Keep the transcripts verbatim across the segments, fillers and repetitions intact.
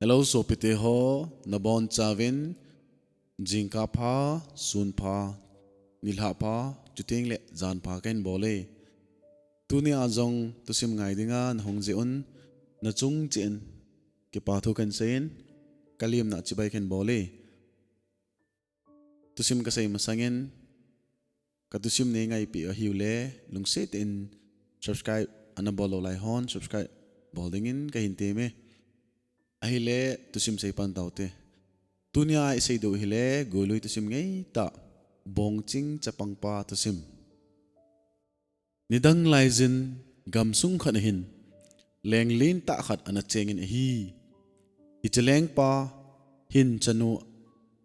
Hello sopite ho, nabonchauvin jingkah pha, sun pha, nilhah pha, chuteng le jan pha kahin bol e. Tunia jong thusim ngai dinga nahung jeh un, nachung cheh in kipa thu kahin seiyin, kalemna chibai kahin bol e. Thusim kasei masangin, kathusim neingaipeh u ahiule, lungset in subscribe ana bol lou lai hon subscribe bol dingin kahin tem e. Ahile thusim seipan taute. Tunia isei diu ahile, Golui thusim ngeitah, Bongching chapangpa thusim. Nidang laijin gamsung khat ahin, leng lentah khat ana chengin ahi. Hiche lengpa hin chanu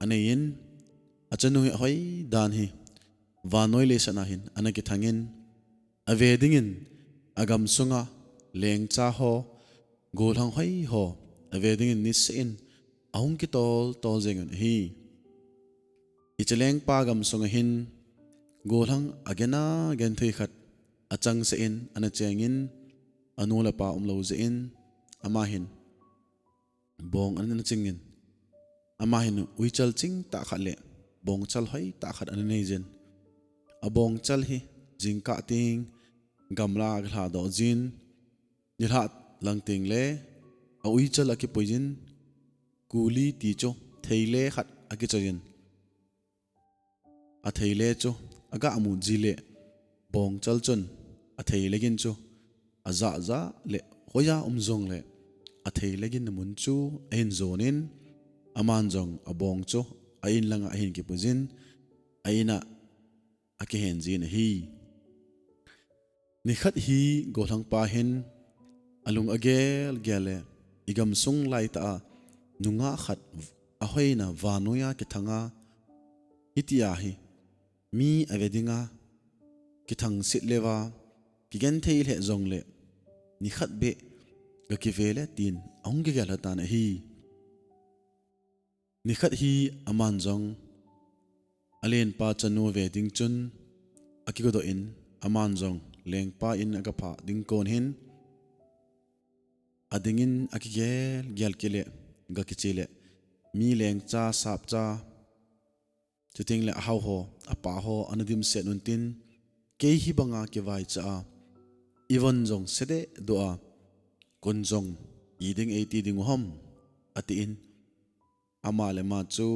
aneiyin, achanu hi ahoidan hi vannoi leiset a hin ana kithangin, ave dingin agamsunga lengcha ho, gollhang hoi ho ave dingin niseh in ahung kitol tol jengin ahi. Hiche lengpa gamsunga hin gollhang agena genthei khat achangseh in ana chengin, anu le apa umlou jeh in, ama hin bong ana chingin, ama hin uichal chingtah khat le bongchal hoitah khat ana neijin, abongchal hi jingkah teng gamla a agalhadoh jin, nilhah lang tengle auichal akipuijin, kuli ti chu theile khat akichoijin, atheile chu agamu jile, bongchal chun atheile gin chu ajahjah le hoiya um jongle, atheile ginna mun chu ahin jonin, aman jong abong chu a-in langa ahin kipuijin, a-in a akihen jin ahi. Nikhat hi gollhangpa hin alung agel gel le, igamsung laitah a nungah khat ahoina vannoiya kithanga, hitia hi mi ave dinga kithangset leuva kigenthei lheh jongle, nikhat beh gakive le tin ahung kigel lhatan ahi. Nikhat hi aman jong alenpa chanu ve ding chun akigodoh in, aman jong lengpa in agaphah ding kon hin adingin akigel gel kit le, gakiche le, mi lengcha sapcha, chuteng le ahao ho, apa ho ana dimset untin, kei hibanga kivaicha a ivon jong sedeh doh a, kon jong iding eiti dingu ham, atin, ama le ama chu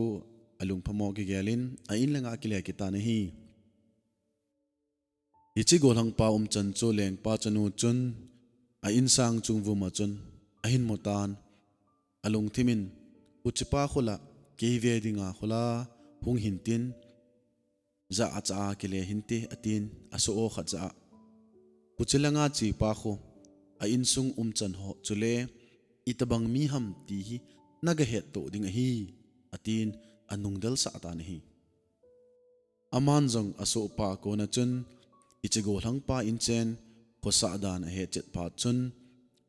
alungphamo kigelin a-in langa akile kit tan ahi. Hiche gollhangpa umchan chu lengpa chanu chun a-insang chungvuma chun ahin mutan, alungthimin, huchepa khola kei ve dinga khola hung hintin, jacha a kile hinte, atin, asoh-o khat jah a, huche langa chepa khu a-insung umchan ho chule itobang mi ham ti hi nagahettoh ding ahi, atin, anungdelsah tan ahi. Aman jong asohpa kona chun, hiche gollhangpa inchen khosah dan ahetchet phat chun,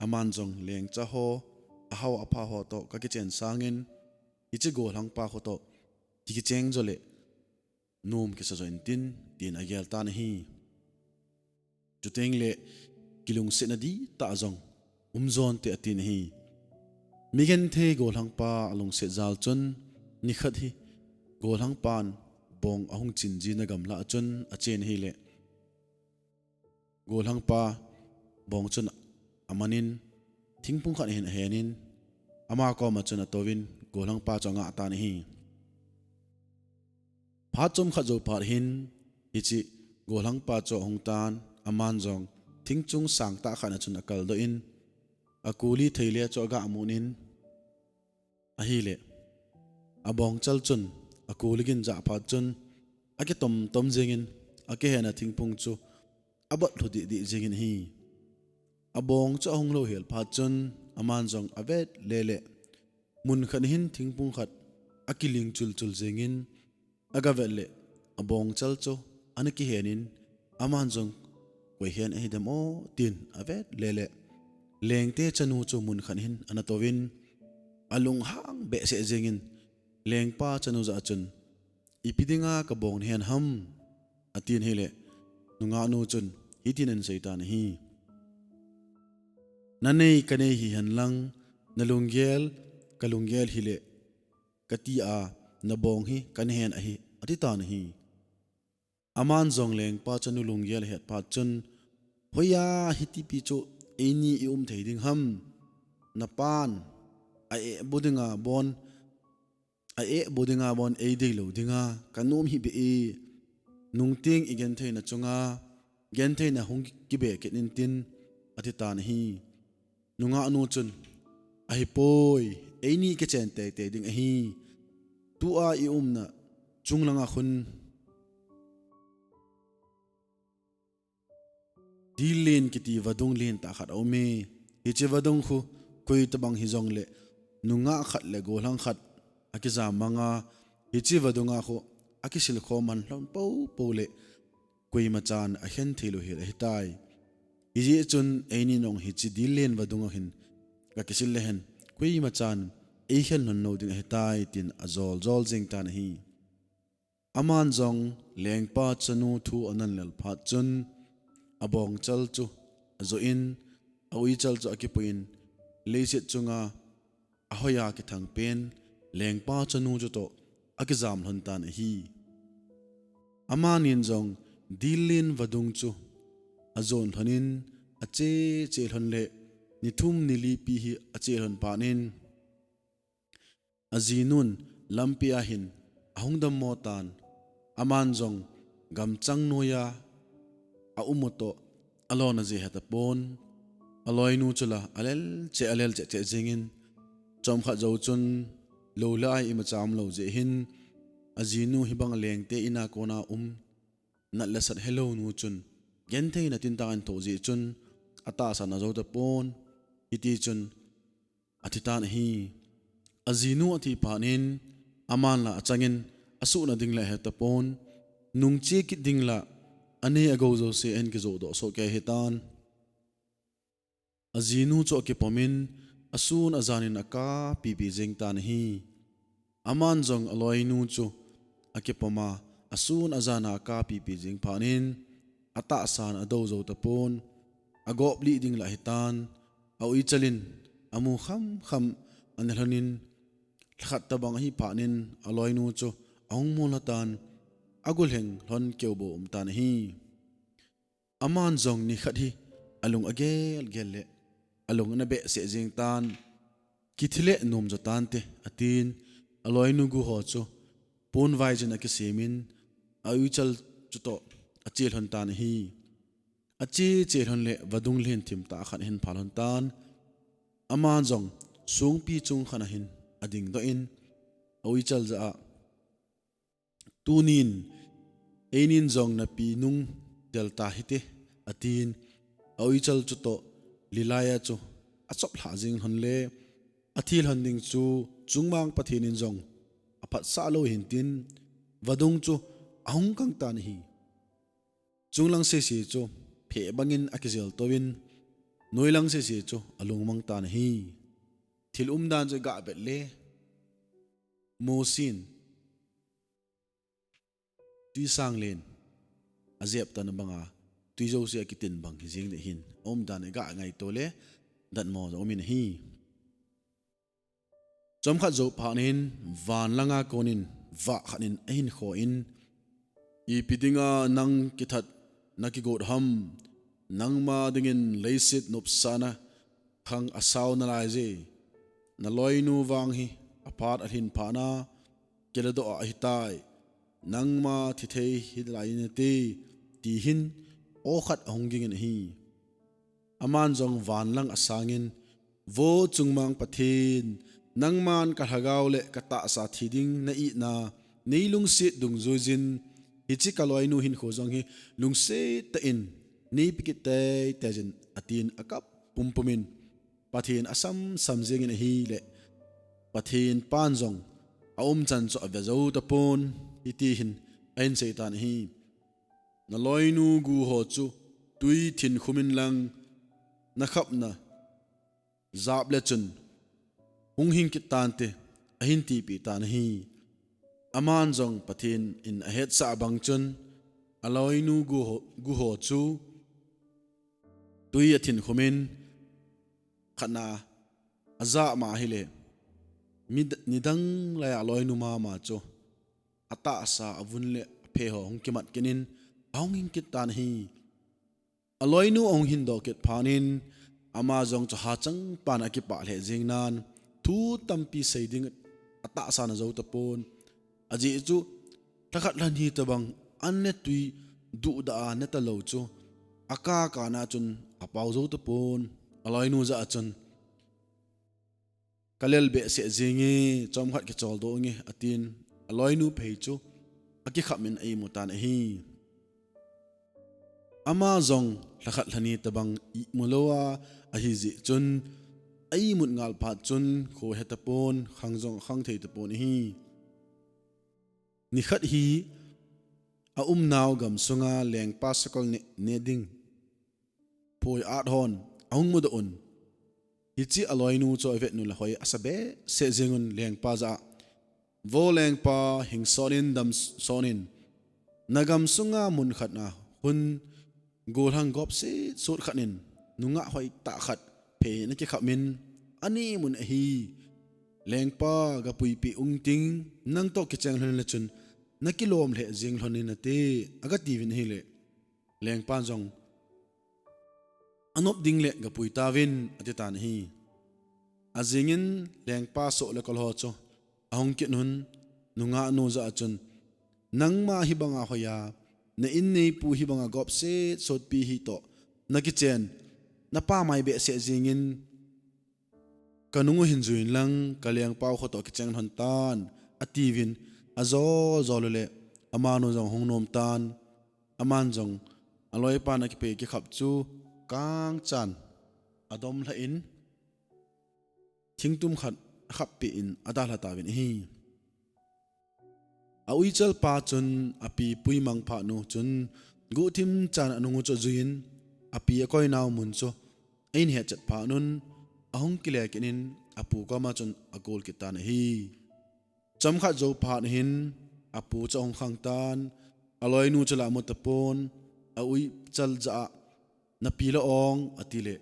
aman jong lengcha ho, ahao apha ho toh kakichen sangin, hiche gollhangpa khu toh kikicheng jo le nom kisa jo intin, tin agel tan ahi. Chuteng le kilungsetna dihtah jong umjonte, atin ahi. Migenthei gollhangpa alungset jal chun, nikhat hi gollhangpan bong ahung chin jina gamlah a chun achen ahile, gollhangpa bong chun amanin, thingphung khat ahin ahenin, ama koma chun atouvin, gollhangpa chu angah tan ahi. Phat chomkhat jou phat hin, hiche gollhangpa chu ahung tan, aman jong thingchung sangtah khat a chun akaldoh in, akuli theile chu agamun in, ahile, abongchal chun akuli gin jah phat chun, akitom tom jengin, akihena thingphung chu abot lhu dih dih jengin ahi. Abong chu ahung louhel phat chun, aman jong avet lele, mun khat hin thingphung khat akiling chul chul jengin, agavet le, abongchal chu ana kihenin, aman jong, koi hen ahidem o, tin avet lele, lengte chanu chu mun khat hin ana touvin, alunghang behseh jengin, lengpa chanu jah a chun, ipi dinga kabong nahen ham, atin ahile, nungahnu chun hitin ahin seitan ahi. Nanei kanei hihen lang, nalunggel kalunggel hile, kati a, nabong hi kanhen ahi, ati tan ahi. Aman jong lengpa chanu lunggel ahet phat chun, hoiya hitipi chu eini i um thei ding ham? Napan a-eh bu dinga bon, a-eh bu dinga bon eidei lou dinga kanom hih beh e. Nungteng i gentheina chunga gentheina hung kibe kit intin, ati tan ahi. Nungah nu chun, ahipoi, eini kichen teitei ding ahi. Tua i umna chunglanga khun Dillen kiti vadung lentah khat aume. Hiche vadung khu koi tabang hijongle nungah khat le gollhang khat akijam manga, hiche vadunga khu akisil khom man lhon poupou le koima chan akhen thei lou hel ahitai. Hijeh chun eini jong hiche Dillen vadunga hin kakisil lehen, koima chan eikhen lhon lou ding ahitai, tin ajol jol jeng tan ahi. Aman jong lengpa chanu thu anan lel phat chun, abongchal chu ajoh in, auichal chu akipui in, leiset chunga ahoiya kithang pen lengpa chanu chutoh akijam lhon tan ahi. Amanin jong Dillen vadung chu ajon lhon in, ache che lhon le, nithum nilipi hi ache lhon phat in, ajinun lampi a hin ahung dammo tan, aman jong gamchang noiya aum u toh alona jeh ahetapon, aloinu chu la alel cheh, alel cheh cheh jengin, chomkhat jou chun lou le ai imacha umlou jeh hin, ajinu hibang lengte ina kona um, nat le sat helou nu chun, gentheina tintang in thoh jeh chun, atahsan ajou tapon, hiti chun, ati tan ahi. Ajinu athi phat in, aman la achangin, asuhna ding la ahetapon, nungche kit ding la, anei agou jouse ahin kijoh doh soh kei ahitan. Ajinu chu akipom in, asun ajan in akapipi jeng tan ahi. Aman jong aloinu chu akipom a, asun ajan a akapipi jeng phat in, atahsan adou jou tapon, agop lih ding la ahitan, auichal in amu khamkham ana lhon in, lhakhat tabang ahi phat in, aloinu chu ahung mol lha tan, agollheng lhon keubou um tan ahi. Aman jong nikhat hi alung agelgel le alung ana behseh jeng tan, kithi le nom jo tante, atin, aloinu gu ho chu ponvai jin akisem in, auichal chutoh ache lhon tan ahi. Ache che lhon le vadung lentah khat ahin phal lhon tan, aman jong songpi chung khat a hin adingdoh in, auichal jah a, tunin einin jong napi nung del tahite, atin, auichal chutoh lilai a chu achop lhah jeng lhon le, athi lhon ding chu chungmang Pathen in jong aphatsah lou hintin, vadung chu ahung kang tan ahi. Chunglang sese chu pheh bangin akijel touvin, noilang sese chu alungmang tan ahi. Thil umdan chu gah vet le, Mosen twisanglen ajep tana banga, twi jouse akitin bang hijeng ding ahin, aumdan igah ngaito le, datmo jong umin ahi. Chomkhat jou phat in, van langa konin vah khat in ahin kho in, ipi dinga nang kithat nakigot ham? Nangma dingin leiset nopsahna khang asao nalai je. Naloinu vang hi aphat alhin phat na kiladoh a ahitai. Nangma thithei hilai nate, ti hin aw khat ahung ging in ahi. Aman jong van lang asangin, Vo chungmang Pathen, nangman kalhagao le katahsa thi ding na itna neilungset dungjuijin, hiche kaloinu hinkho jong hi lungset tah in neipe kit teitei jin, atin akap pumpum in, Pathen asamsam jeng in ahile, Pathen pan jong aumchan chu ave jou tapon, hiti hin ahin sei tan ahi. Naloinu gu ho chu twi thinkhum in lang, nakhapna jap le chun hung hing kit tante, ahin tipeh tan ahi. Aman jong Pathen in ahetsah bang chun, aloinu gu ho, gu ho chu twi athinkhum in, khatna ajah ma ahile, Nidang laiya aloinu mama chu atahsa, avun le aphe ho hung kimat kit in ahung hing kit tan ahi. Aloinu ahung hindoh kit phat in ama jong chu hachang pan akipah lheh jeng nan, thu tampi sei ding atahsan ajo tapon. Ajeh chu lhakhat lhani tobang an le tui duhdah a ne talou chu aka kana chun apao jou tapon. Aloinu jah a chun, "Kalel behseh jenge, chomkhat kicholdo nge," atin, aloinu phei chu akikham in a-imu tan ahi. Ama jong lhakhat lhani tobang imu lou a ahijeh chun, a-imut ngal phat chun kho he tapon, khang jong khang thei tapon ahi. Nikhat hi aumnau gamsunga lengpa sakol ne, ne ding phoi at hon ahung mudoh un, hiche aloinu chu avet un le hoi asa behseh jeng un lengpa jah a, "Vo lengpa, hing son in, dam son in, nagam sunga mun khat a hun golhang gop setsot khat in nungah hoitah khat phei nakikham in, ani mun ahi. Lengpa, gapuipeh ung ting, nangtoh kicheng lhon le chun nakilom lheh jeng lhon in nate," agatiuvin ahile, lengpan jong, "Anop ding le gapui tauvin," ati tan ahi. Ajingin lengpa soh le kol ho chu ahung kit un, nungah nu jah a chun, "Nangma hibanga hoiya, na inneipu hibanga gop setsotpi hi toh nakichen, napa mai behseh jengin, kanung u hin juiyin lang, kalengpau khotoh kicheng lhon tan," atiuvin, ajol jol u le amanu jong hung nom tan. Aman jong aloipan akipei kikhap chu kangchan adom lhah in, thingtum khat akhappeh in adalha tauvin ahi. A-uichal pa chun api puimang phat un chun guhthim chan anung u chu ajuiyin, api akoinau mun chu ahin hetchet phat un, ahung kile kit in apu koma chun agol kit tan ahi. Chomkhat jou phat hin apu chu ahung khang tan, aloinu chu la amu tapon, a-uichal jah a, "Napi la ong," atile,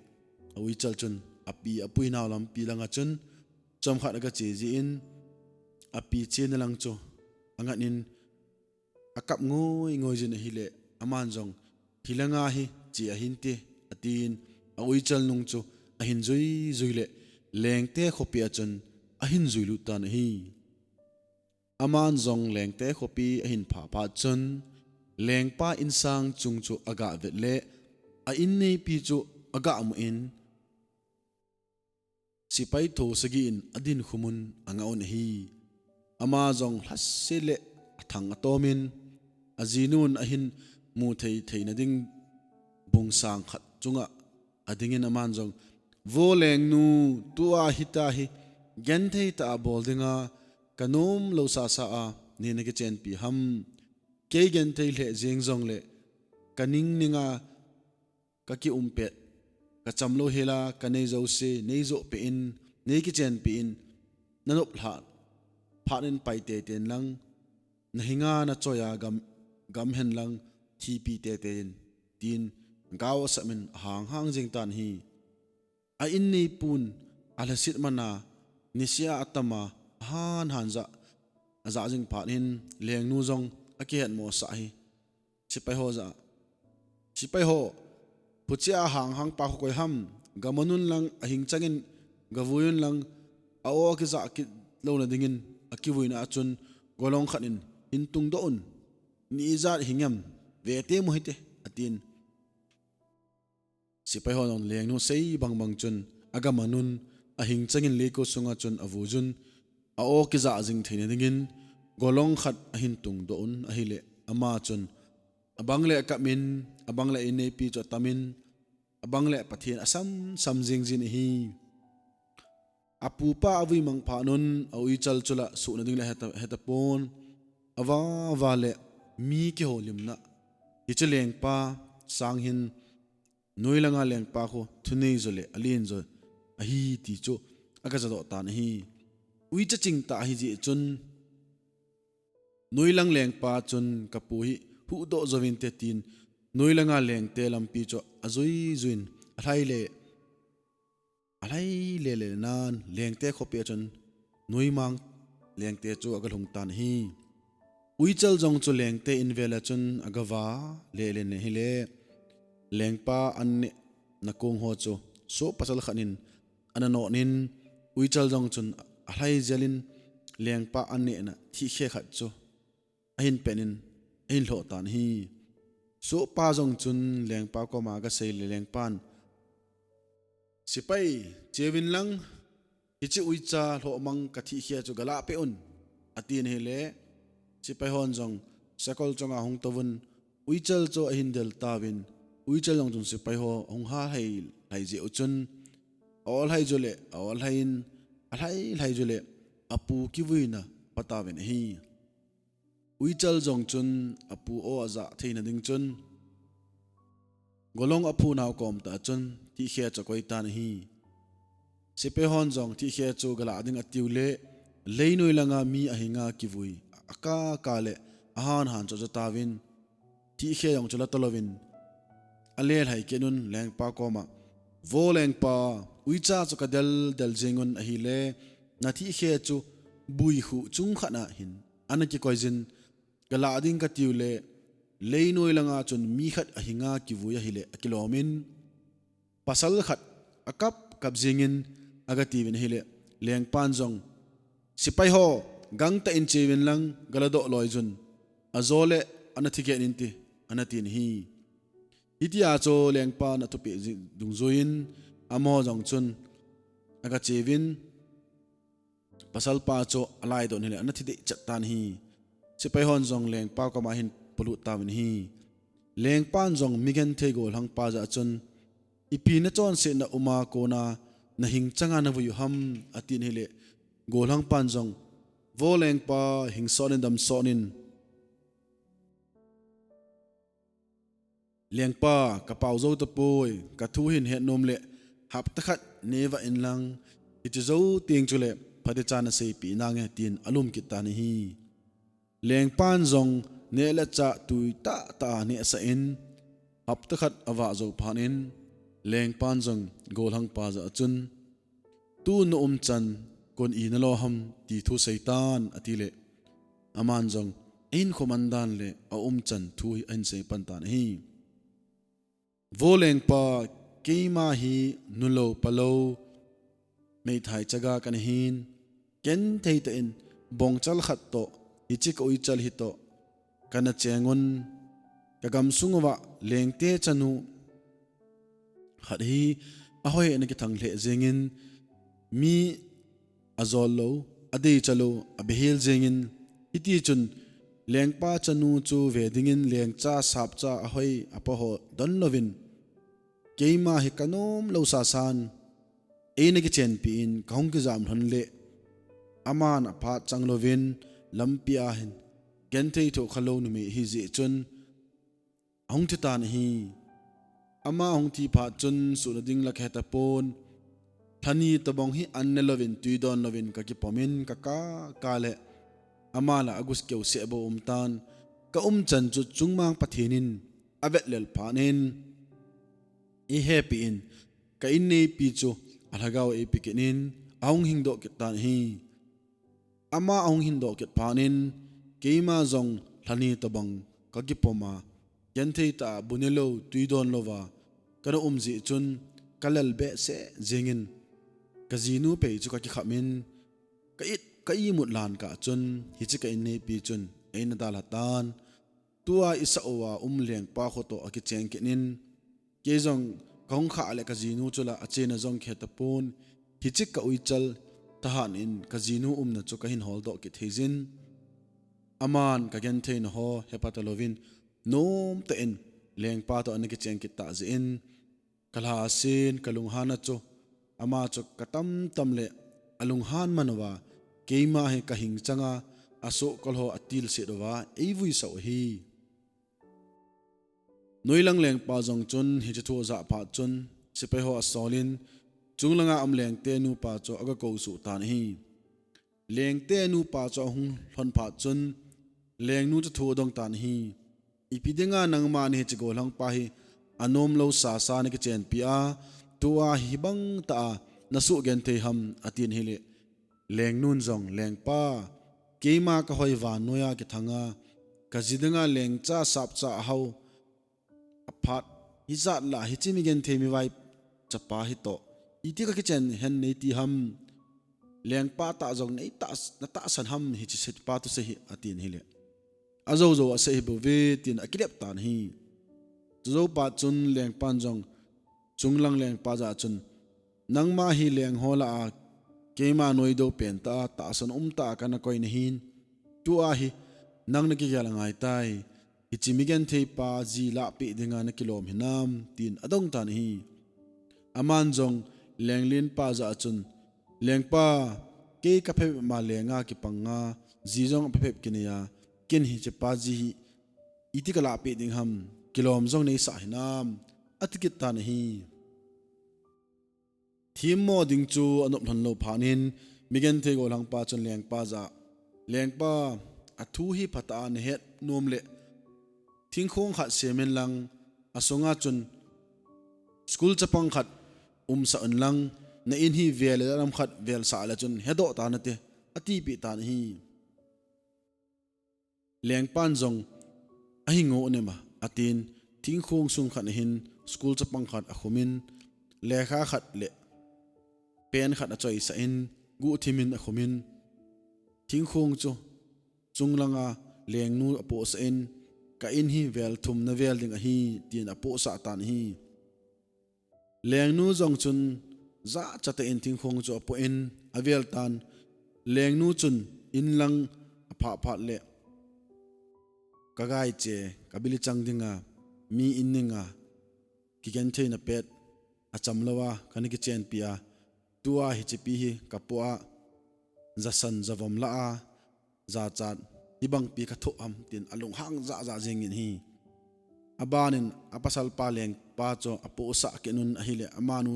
a-uichal chun api apuinau lampi langa chun chomkhat agache jin, api chena lang chu angat in akap ngoi ngoi jin ahile, aman jong, "Hilanga hi che ahinte," atin, a-uichal nung chu ahin jui jui le, Lengte khopi a chun ahin jui lut tan ahi. Aman jong Lengte khopi ahin phah phat chun, lengpa insang chung chu aga vet le, a inneipi chu aga mu in, sepai tho sagi in adin khum un anga un ahi. Ama jong lhaset le athang atom in, ajinun ahin mu thei theina ding bung sang khat chunga adingin aman jong, "Vo lengnu, tua hita hi genthei tah a bol dinga kanom lou sasa a, nei nakichenpi ham? Kei genthei lheh jeng jongle kaning ninga kakium pet, kacham lou hela kanei jouse nei joh peh in, nei kichenpi in, nanop lhah phat in pai teitei in lang, nahinga nachoiya gam, gam hen lang thipi teitei in," tin gao asam in ahang hang jing tan ahi. A inneipun alhaset man a, nisea atam a, ahan han jah, ajah jing phat hin lengnu jong akihet mosah hi. Sepai ho jah a, "Sepai ho, huchea hang hang pa khu koi ham? Gaman un lang, ahing changin gavui un lang, a-o akijah kit louna dingin akivuina a chun golhang khat in hin tungdoh un. Ni ijat hing em, vete mo hite," atin. Sepai hon jong lengnu sei bang bang chun agaman un, ahing changin leiko sunga chun avui un, a-o kijah jing theina dingin golhang khat ahin tungdoh un ahile, ama chun abang le akap in, abang le inneipi chu atam in, abang le Pathen asam sam jing jin ahi. Apupa avui mang phat un, a-uichal chu la suhna ding le heta, hetapon, ava, ava le mi kihoulimna. Hiche lengpa sang hin, noi langa lengpa khu thunei jo le alen jo ahi ti chu aga jadoh tan ahi. Uicha chingtah ahijeh chun, noi lang lengpa chun kapu hi huhdoh jouvin te tin, noi langa lengte lampi chu ajui juiyin, alhai le, alhai le le nan, lengte khopi a chun noimang lengte chu aga lhung tan ahi. Uichal jong chu lengte in vel a chun aga vah lelen ahile, lengpa an nehna kong ho chu soh pasal khat in ana noh in, uichal jong chun alhai jel in, lengpa an nehna thihkhe khat chu ahin pen in, ahin lhoh tan ahi. Sohpa jong chun lengpa koma aga sei le, lengpan, "Sepai, cheuvin lang, hiche uicha lhohmang ka thihkhe chu galah peh un," atin ahile, sepai hon jong sakol chunga hung touvun, uichal chu ahin del tauvin, uichal jong chun sepai ho ahung ha lhai, lhai jeh u chun, a-ol lhai jou le, a-ol lhai in, alhai lhai jou le, apu kivuina patauvin ahi. Uichal jong chun apu o ajah theina ding chun, golhang aphu nau kom tah chun thihkhe chu akoi tan ahi. Sepai hon jong thihkhe chu galah ding atiu le, leinoi langa mi ahinga kivui akaka le ahan han chu aja tauvin, thihkhe jong chu la talouvin, ale lhai kit un lengpa koma, "Vo lengpa, uicha chu ka del del jeng un ahile, na thihkhe chu buikhuh chung khat a hin ana kikoi jin, galah ding katiu le, leinoi langa chun mi khat ahinga kivui ahile," akilom in, pasal khat akap kap jeng in aga tiuvin ahile, lengpan jong, "Sepai ho, gangtah in cheuvin lang gala doh loi jun, ajo le ana thi get in te," ana tin ahi. Hitia chu lengpan athupeh ji-, dungjui in, amaho jong chun aga cheuvin, pasalpa chu alai doh in ahile ana thi deh chet tan ahi. Sepai hon jong lengpa koma ahin polut tauvin ahi. Lengpan jong mi genthei golhangpa jah chun, "Ipi nachonsetna um a kona nahing changa navui u ham?" atin ahile, golhangpan jong, "Vo lengpa, hing sot in dam sot in. Lengpa, ka pao jou tapoi, ka thu hin het nom le, hapta khat neh vah in lang, hiche jou teng chule phatecha naseipeh nange," tin alum kit tan ahi. Lengpan jong neh le chah tui tah tah a nehsah in, hapta khat avah jou phat in, lengpan jong golhangpa jah chun, "Tu na umchan kon i nalo ham ti thu seitan," ati le, aman jong ahinkho man dan le aumchan thu hi ahin sei pan tan ahi. "Vo lengpa, keima hi nulou palou, meithai chaga kana hin, genthei tah in bongchal khat toh, hiche ka uichal hi toh kana cheng un, ka gamsung uva lengte chanu khat hi ahoi in akithang lheh jeng in, mi ajol lou, adeicha lou, abehel jeng in, hiti chun lengpa chanu chu ve ding in lengcha sapcha ahoi apa ho don louvin, keima hi kanom lou sasan eina kichenpi in kahung kijam lhon le, aman aphat chang louvin lampi a hin genthei thoh khalou numei ahi jeh chun ahung thi tan ahi. Ama ahung thi phat chun suhna ding la kahe tapon, lhani tobang hi an ne louvin, tui don louvin kakipom in, kakap kap le, ama la aguskeu seh bou um tan. Ka umchan chu chungmang Pathen in avetlel phat in, eihepeh in, ka inneipi chu alhagao eipe kit in, ahung hingdoh kit tan ahi. Ama ahung hingdoh kit phat in, keima jong lhani tobang kakipom a, genthei tah a bu ne lou, tui don louva kana um jeh chun kalel behseh jeng in, kajinu pei chu kakikham in, ka it, ka imut lan kah chun hiche ka inneipi chun eina dalha tan. Tua isah uva um lengpa kho toh akicheng kit in, kei jong kahung khah le kajinu chu la achena jong kahe tapon, hiche ka uichal thahat in kajinu umna chu kahin holdoh kit thei jin, aman kagentheina ho hepha talouvin, nomtah in lengpa toh ana kicheng kit tah jeh in, kalha asen, kalunghan a chu, ama chu katam tam le alunghan man uva, keima hi kahing changa asohkol ho atilset uva eivuisah u ahi. Noilang lengpa jong chun hiche thu ajah phat chun, sepai ho asol in, chunglanga um lengte nupa chu aga kousuh tan ahi. Lengte nupa chu ahung lhon phat chun, lengnu chu thu adong tan ahi. Ipi dinga nangman hiche golhangpa hi anom lou sasa nakichenpi a, tua hibang tah a nasuh genthei ham, atin ahile, Lengnun jong, "Lengpa, keima kahoi vannoiya kithanga, kaji dinga lengcha sapcha ahao aphat hijat lah hiche migenthei mivai chapa hitoh iti kakichen hen neiti ham? Lengpa tah jong neitah, natahsan ham hiche sepa thusei hi?" atin ahile, "Ajou jou asei hi bouve," tin akilep tan ahi. Chujou phat chun lengpan jong chunglang lengpa jah chun, "Nangma hi lengho lah a keima noi dou pentah a tahsan umtah a kana koi nahin, tua hi nang nakigel angaitai, hiche migenthei pa ji lahpeh dinga nakilom hinam?" tin adong tan ahi. Aman jong lenglenpa jah chun, "Lengpa, kei kaphepma lenga kipanga, ji jong aphaphep kineiya, ken hichepa ji hi iti kalahpeh ding ham, kilom jong neisah hinam?" ati kit tan ahi. Themmo ding chu anop lhon lou phat in, migenthei gollhangpa chun lengpa jah, "Lengpa, athu hi phatah a nahet nom le, thingkhong khat semin lang, asunga chun school chapang khat umsah un lang, na in hi vel le lam khat velsah le chun hedoh tan nate," atipeh tan ahi. Lengpan jong, "Ahi ngo nem a," atin, thingkhong sung khat ahin school chapang khat akhumin, lekha khat le pen khat achoisah in, guhthimin akhumin, thingkhong chu chunglanga lengnu apohsah in, "Ka in hi vel thumna vel ding ahi," tin apohsah tan ahi. Lengnu jong chun jachat tah in thingkhong chu apoh in avel tan. Lengnu chun, "In lang aphah phat le, kagaiche, kabilichang dinga, mi in dinga kigentheina pet achamlouva kana kichenpi a, tua hichepi hi kapoh a, jasan javom lah a jachat hibangpi kathoh ham," tin alunghang jahjah jengin ahi. Abanin apasalpa lengpa chu apohsah kit un ahile, amanu,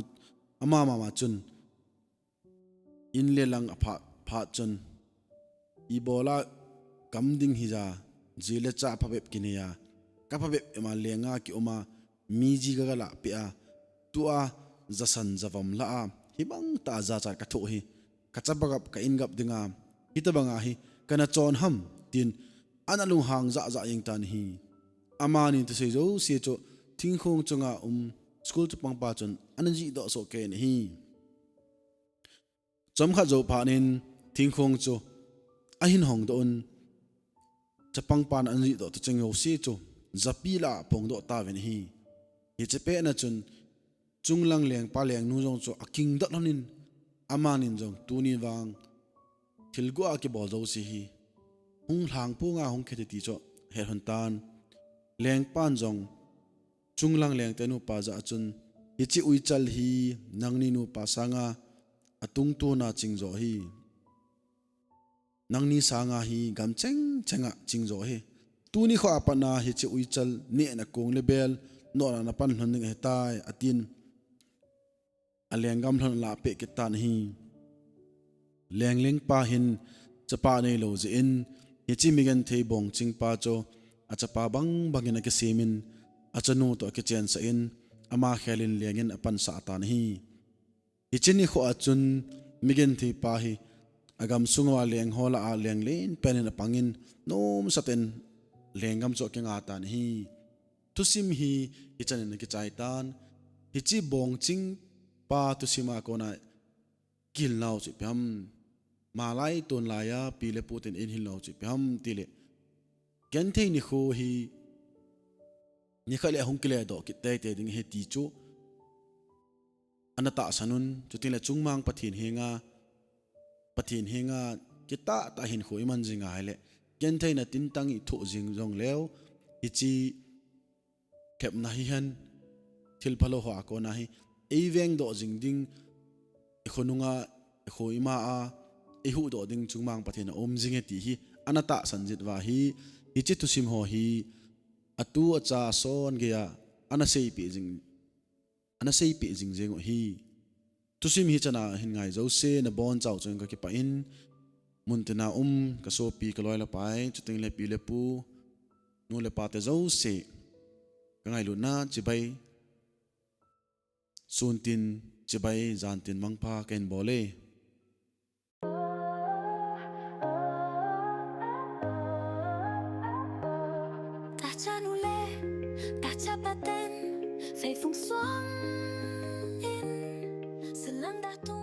ama mama chun, "In le lang aphah phat chun, ibola kam ding hija, ji le cha phabep kineiya, kaphabep ema lenga kiuma, mi ji kagalahpeh a, tua jasan javom lah a hibangtah a jachat kathoh hi, kachapa gap, ka in gap dinga hitobanga hi kana chon ham?" tin ana lunghang jahjah jeng tan ahi. Amani thusei jouse chu thingkhong chunga um school chapangpa chun ana jihdoh soh kei in ahi. Chomkhat jou phat in thingkhong chu ahin hongdoh un, chapangpan ana jihdoh toh cheng jouse chu japi lah a aphongdoh tauvin ahi. Hiche petna chun chunglang lengpa lengnu jong chu akingdoh lhonin, amanin jong, "Tuni vang thil guh a kibol jouse hi hung lhang ponga hung kit e," ti chu ahet lhon tan. Lengpan jong chunglang lengte nupa jah chun, "Hiche uichal hi nangni nupa sanga atungtona chingjo ahi. Nangni sanga hi gam chengchenga chingjo ahi. Tuni khoa patna hiche uichal nehna kong le bel nohna napan lhon ding ahitai," atin, alenggam lhon alahpeh kit tan ahi. Lenglengpa hin chapa neilou jeh in, hiche migenthei bongchingpa chu achapa bangbangin akisemin, achanu toh akichensah in, ama khelin lengin apansah tan ahi. Hiche nikhoa chun migentheipa hi agamsung uva lengho lah a lenglen penin apangin, nomsatah in lenggam chu akinga tan ahi. Thusim hi hichanin akichai tan. Hiche bongchingpa thusima kona kihilnau chu ipi ham? Malai tonlaiya pi le pu ten eihilnau chu ipi ham tile, genthei nikho hi nikhat le ahung kiledoh kit teitei ding ahi ti chu ana tahsan un. Chutengle chungmang Pathen henga, Pathen henga kitahtah hinkho iman jing ahile, gentheina tintang ithoh jing jongleu, hiche thepna hihen, thilphalou hoa kona hi eivengdoh jing ding, ikhonunga, ikho ima a eihuhdoh ding chungmang Pathen aum jinge ti hi ana tahsan jeh uva hi, hiche thusim ho hi atu acha ason geiya ana seipeh jing, ana seipeh jing jeng u ahi. Thusim hichan a hin ngai jouse nabonchau chun kakipah in, muntina um kasopi kaloi le pai, chutengle pi le pu, nu le pate jouse, kangailutna chibai. Suntin chibai, jantin mangpha kahin bol e. Chanu le, ta chapa ten, feifung suang in, salam da tu